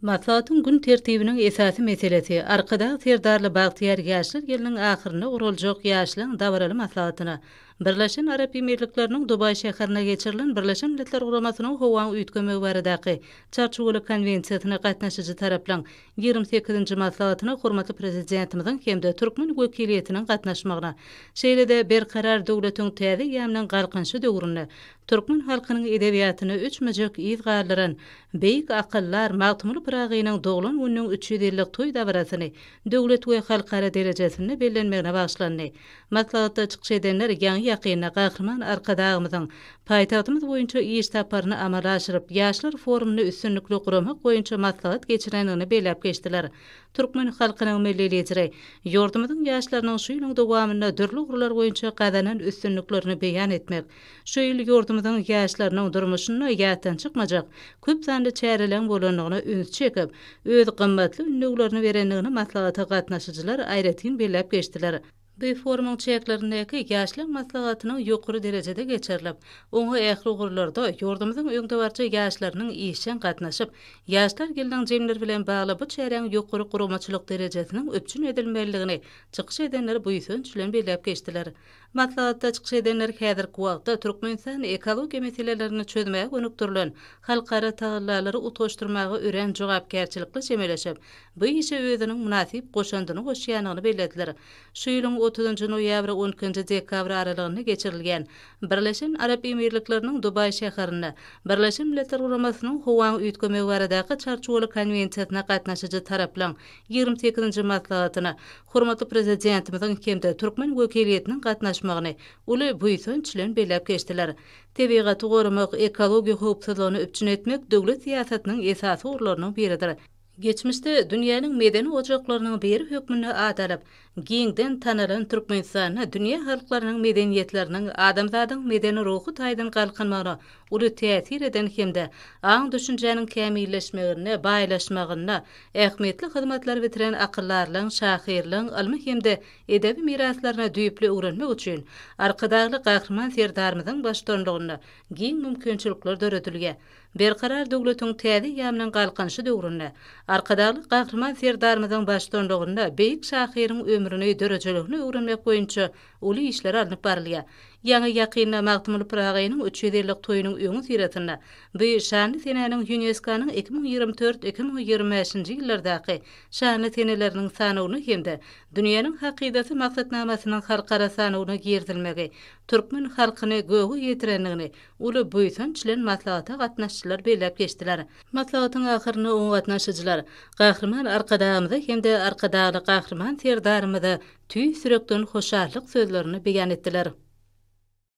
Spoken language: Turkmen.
Maslahatyň gün tertibiniň esasy meselesi Arkadag Serdarly bagtyýar ýaşlar ýylynyň ahyrynda guraljak ýaşlaň dabaraly maslahatyna, Birleşen Arap Emirlikleriniň Dubaý şäherinde geçirilen Birleşen Milletler Guramasynyň Howaň üýtgemegi baradaky Çarçuwaly konwensiýasyna gatnaşyjy taraplaň 28-nji maslahatyna hormatly Prezidentimiziň hem-de türkmen wekiliýetiniň gatnaşmagyna, şeýle-de Berkarar döwletiň täze eýýamynyň Galkynyşy döwründe türkmen halkynyň edebiýatynda öçmejek yz galdyran beýik akyldar Magtymguly Pyragynyň doglan gününiň 300 ýyllyk toý dabarasyny döwlet we halkara derejesinde bellenmegine bagyşlandy. Maslahatda çykyş edenler ýaňy-ýakynda Gahryman Arkadagymyzyň paýtagtymyz boýunça iş saparyny amala aşyryp, Ýaşlar forumyny üstünlikli guramak boýunça maslahat geçirendigini belläp geçdiler. Türkmen halkynyň Milli Lideri ýurdumyzyň ýaşlarynyň şu ýylyň dowamynda dürli ugurlar boýunça gazanan üstünliklerini beýan etmek, şu ýyl ýurdumyzyň ýaşlarynyň durmuşynda ýatdan çykmajak köp sanly çäreleriň bolandygyna ünsi çekip, öz gymmatly ündewlerini berendigini maslahata gatnaşyjylar aýratyn belläp geçdiler. Bu forumyň çäklerindäki Ýaşlar maslahatynyň ýokary derejede geçirilip, oňa ähli ugurlarda ýurdumyzyň öňdebaryjy ýaşlarynyň işjeň gatnaşyp, Ýaşlar ýylynyň jemleri bilen bagly bu çäräň ýokary guramaçylyk derejesiniň üpjün edilmelidigini çykyş edenler buýsanç bilen belläp geçdiler. Maslahatda çykyş edenler häzirki wagtda Türkmenistan ekologiýa meselelerini çözmäge gönükdirilen halkara tagallalary utgaşdyrmaga örän jogapkärçilikli çemeleşip, bu işe özüniň mynasyp goşandyny goşýandygyny bellediler. Şu ýylyň otuzynjy noýabry-on ikinji dekabry aralygynda geçirilýän Birleşen Arap Emirlikleriniň Dubaý şäherinde Birleşen Milletler Guramasynyň Howaň üýtgemegi baradaky Çarçuwaly konwensiýasyna gatnaşyjy taraplaryň 28-nji maslahatyna hormatly Prezidentimiziň hem-de türkmen wekiliýetiniň gatnaşmagyny uly buýsanç bilen belläp geçdiler. Tebigaty goramak, ekologiýa howpsuzlygyny üpjün etmek döwlet syýasatynyň esasy ugurlarynyň biridir. Geçmişde dünýäniň medeni ojaklarynyň biri hökmünde at alyp, giňden tanalan Türkmenistanda dünýä halklarynyň medeniýetleriniň adamzadyň medeni-ruhy taýdan galkynmagyna uly täsir eden hem-de aň-düşünjäniň kämilleşmeginde, baýlaşmagynda ähmiýetli hyzmatlary bitiren akyldarlaryň, şahyrlaryň ylmy hem-de edebi miraslaryny düýpli öwrenmek üçin Arkadagly Gahryman Serdarymyzyň baştutanlygynda giň mümkinçilikler döredilýär. Berkarar döwletiň täze eýýamynyň Galkynyşy döwründe Arkadagly Gahryman Serdarymyzyň baştutanlygynda beýik şahyryň ömrüni, döredijiligini öwrenmek boýunça uly işler alnyp barylýar. Ýaňy-ýakynda Magtymguly Pyragynyň 300 ýyllyk toýunyň öňüsyrasynda bu şanly senäniň ÝUNESKO-nyň 2024, 2025-nji ýyllardaky şanly seneleriniň sanawyna hem-de Dünýäniň hakydasy maksatnamasynyň halkara sanawyna girizilmegi türkmen halkyny göge ýetirendigini uly buýsanç bilen maslahata gatnaşyjylar belläp geçdiler. Maslahatyň ahyrynda oňa gatnaşyjylar Gahryman Arkadagymyza hem-de Arkadagly Gahryman Serdarymyza tüýs ýürekden hoşallyk sözlerini beýan etdiler.